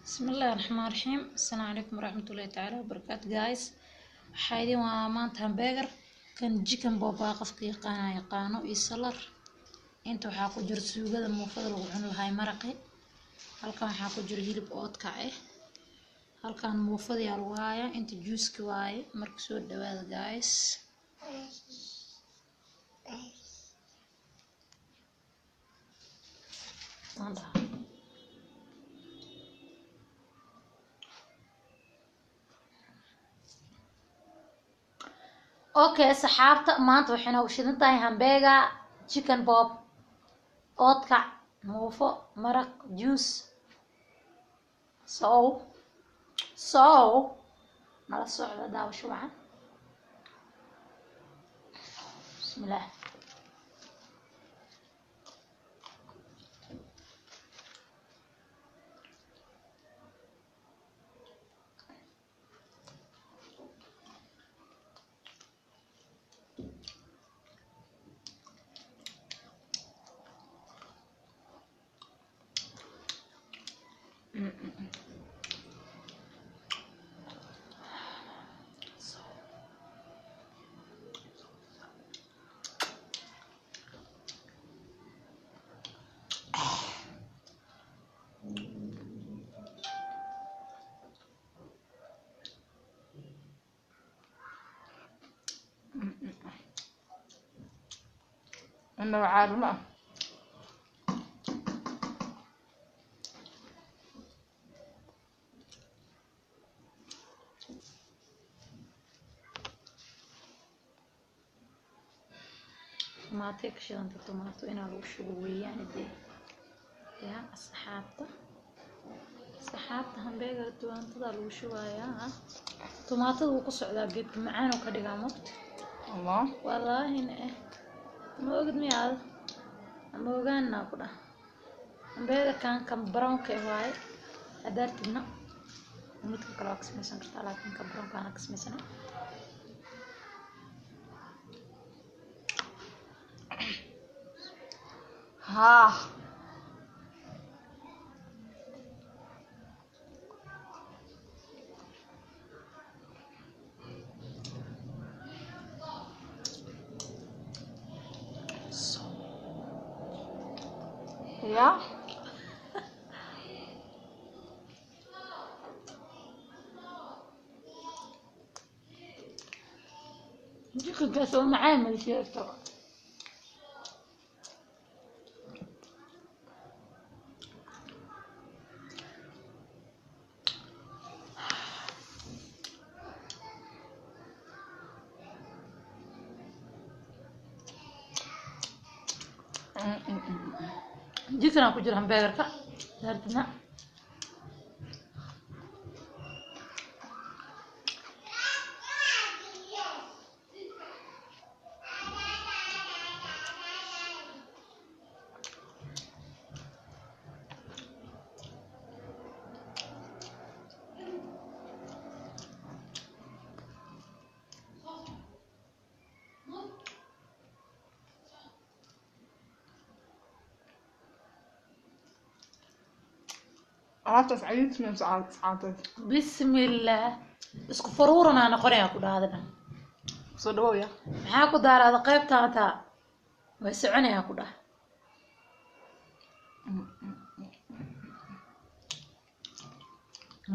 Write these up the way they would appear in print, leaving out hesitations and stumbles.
Bismillahi raxmaan raxiim. Asalaamu calaykum waraxmatullaahi tacaala wabarakaatu guys. Waxaa idin waa maanta hamburger kan chicken boba, qofka yaqaana yaqaano, iyo salar. Inta waxaa ku jira suugada muufada lagu cuni lahay, maraqi. Halkan waxaa ku jira hilib oodkac ah. Halkan muufada yaa lagu hayaa, inta juuski waaye. Marka soo dhawaada guys. Waan dhahaa. Okay saxaabta, maanta waxay noogu shidan tahay hamburger, chicken bob, oodkac, muufo, maraq, juice. So nala socda, daawasho wacan. Bismillaah. Inaba caadi ma ah. Tomaatay ka shidanta, tomaato inaa lagu shubo weeyaan dee. Yaa asxaabta, hamburger tomaatadaa lagu shubayaa. Tomaatada wuu ku socdaa, geedka macaan oo ka dhigaa mogta. Allah. Wallaahi eh, ma ogid miyaad ama ogaanaa ku dhah. Hamburgerkan kan brownka eh waaye. Haddaartidna midka kale waa ka samaysan kartaa, laakiin kan brownkaana ka samaysana. Haa. Ya. Chickenkaas oo macaan ma la sheegi karo. Chicken aa ku jira hamburgerka daartidna. Alaabtaas cayinta mise caatad? Bismillaah, isku faruuranaa noqonayaa ku dhahda. Soo dhawow ya. Maxaa ku daaraada qaybta hataa way soconayaa ku dhah.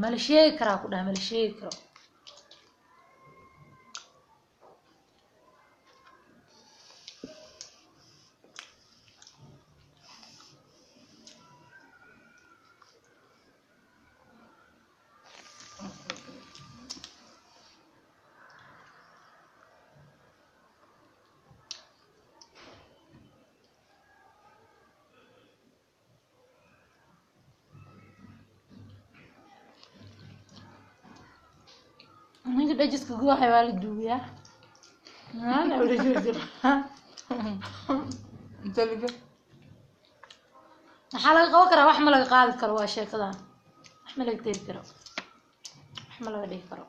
Mala sheegi karaa ku dhah, mala sheegi karo. Ninka dhajiska gudaha waa la duugaa. Maana wala jooji. Inta liga. Maxaa laga qaban karaa? Wax ma laga qaadi karo, waa sheekadan. Wax ma laga teri karo, wax ma laga dhihi karo.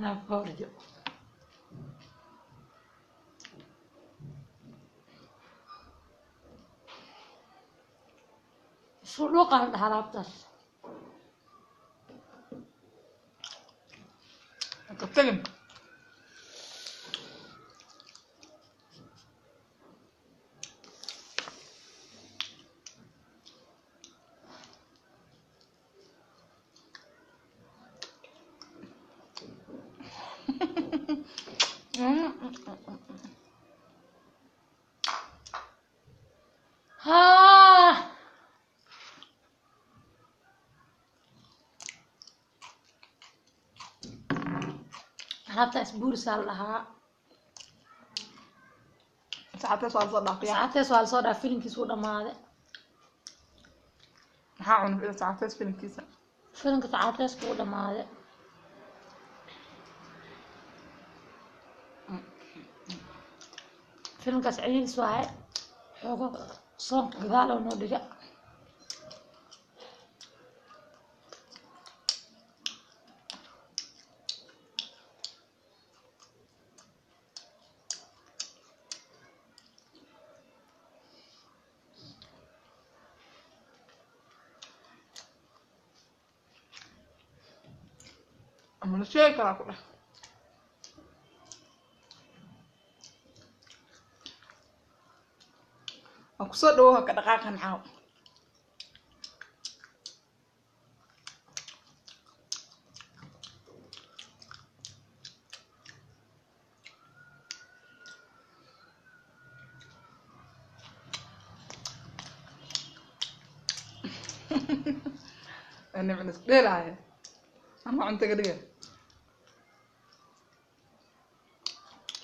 Anaa foorjo. Isku dhuuqa la dhahaa alaabtaas. Ha ka tagin. Haa, alaabtaas buurisaa la dhahaa. Saacadaas waa lasoo dhaafiyaa. Saacadtees waa lasoo dhaaf, filinkiis wuu dhammaaday. Maxaa cunay ila saacadaas filimkiisa? Filinka saacadtees wuu dhammaaday. Filinkaas celihiis waaye, xoogo soonka gadaal oo noo dhiga. Ama la sheegi karaa ku dheh. Waa kusoo dhawow, ha ka dhaqaaqan caaw. Nimcin isku dheelaaye ama cunto ka dhiga.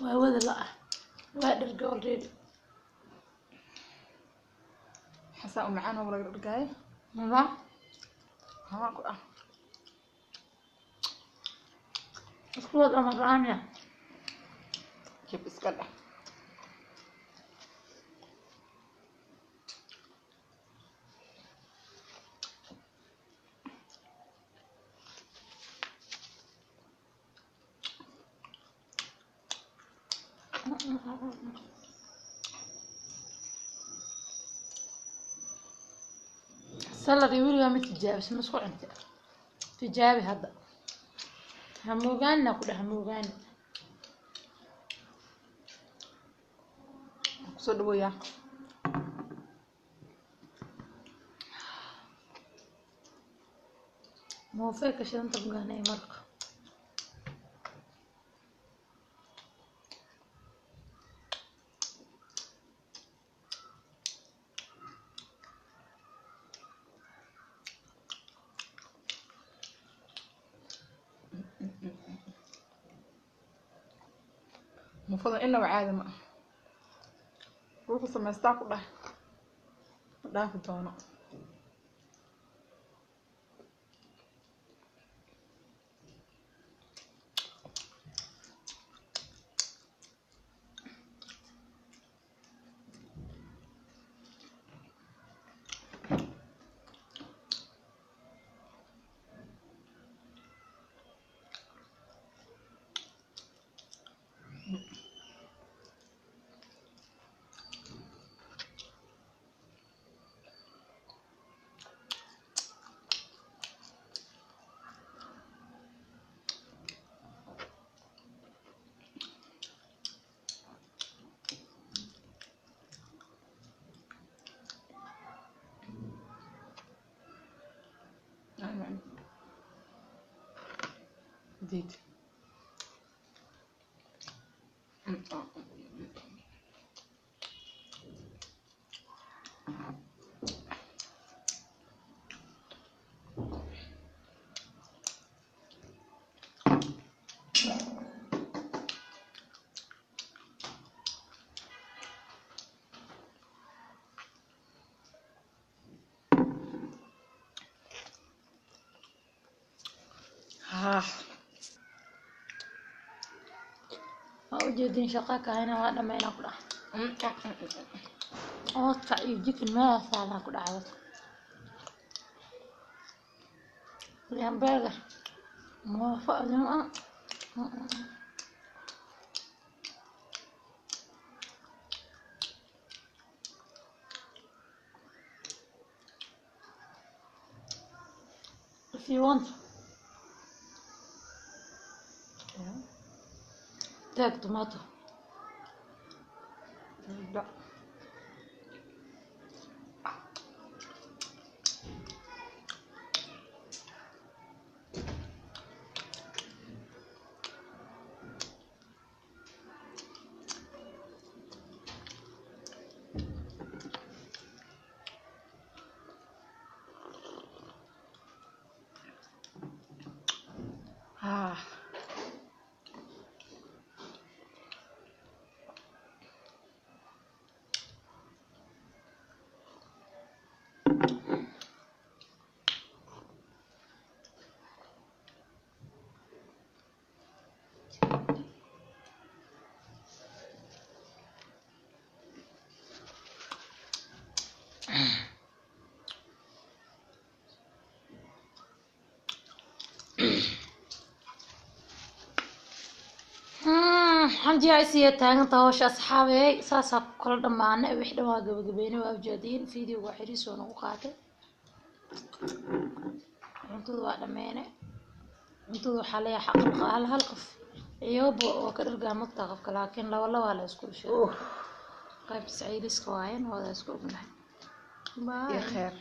Waa wada la ah, waa dherga already. Xasaa u macaan oo laga dhargaayo. Mama. Haa, ku ah. Isku wad ama ra-aan ya. Jib iska dheh. Salary weligaa ma tijaabis? Ma isku cunta? Tijaabi hadda, hamuugaanina ku dheh, hamuugaani. Waa kusoo dhawoyaa. Muufee ka shidanta bugaanay marka. Muufada inaba caadi ma ah, ruuxu samaystaa ku dheh ma dhaafi doono. Diid. Ah. Waa ujeedin, shaqa kahayna waa dhammaynaa ku dhac. Oodkac iyo jikin meelaa saaraa ku dhacdo iyo hamburger, muufo adima. If you want, take tomato. La. Ah. Xamdi aysiya taaganta hawsha asxaabey, saasaa ku kala dhammaanay. Wix dhan waa gabagabeynay, waa ujeediin. Videoga waa xiriis oo nagu qaatay. Cuntada waa dhammeynay. Cuntada waxaa leeyahay xaqal hal hal qof ciyooba oo ka dhargaa magtaa qofka, laakiin laba laba la isku sheego. Qaybta saciiliska waayen wada isku ognahay. Iyo Bye. Kheer.